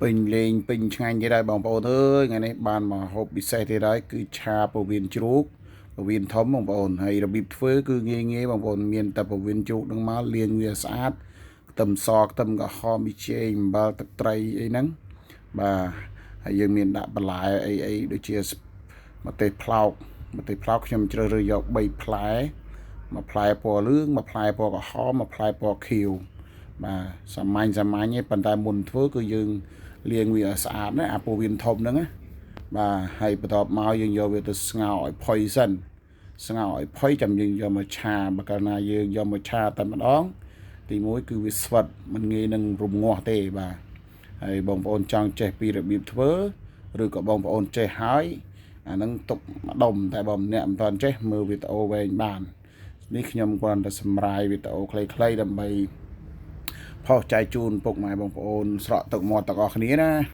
ពេញលេងពេញឆ្ងាញ់ទៀតហើយបងប្អូនអើយថ្ងៃនេះបានមកហូបពិសេសទៀតហើយគឺឆាពោះវៀនជ្រូកពោះវៀនធំបងប្អូនហើយរបៀបធ្វើគឺងាយងាយបងប្អូនមានតែពោះវៀនជ្រូកនឹងមកលាងវាស្អាតខ្ទឹមសខ្ទឹមក្រហមប៊ីចេងអំបិលទឹកត្រីអីហ្នឹងបាទហើយយើងមានដាក់បន្លែអីអីដូចជាម្ទេសប្លោកម្ទេសប្លោកខ្ញុំជ្រើសរើសយក3ផ្លែមួយផ្លែពណ៌លឿងមួយផ្លែពណ៌ក្រហមមួយផ្លែពណ៌ខៀវបាទសាមញ្ញសាមញ្ញឯងប៉ុន្តែមុនធ្វើគឺយើងលាងវាឲ្យស្អាតណាអាពោះវៀនធំហ្នឹងណាបាទហើយបន្ទាប់មកយើងយកវាទៅស្ងោរឲ្យផុយសិនស្ងោរឲ្យផុយចាំយើងយកមកឆាបើកាលណាយើងយកមកឆាតែម្ដងទីមួយគឺវាស្វិតមិនងាយនឹងរំងាស់ទេបាទហើយបងប្អូនចង់ចេះពីរបៀបធ្វើឬក៏បងប្អូនចេះហើយអាហ្នឹងទុកម្ដុំតែបើម្នាក់មិនទាន់ចេះមើលវីដេអូវែងបាននេះខ្ញុំគ្រាន់តែសម្រាយវីដេអូខ្លីៗដើម្បីផុសចែកជូនពុកម៉ែបងប្អូនស្រក់ទឹកមាត់ទាំងអស់គ្នាណា។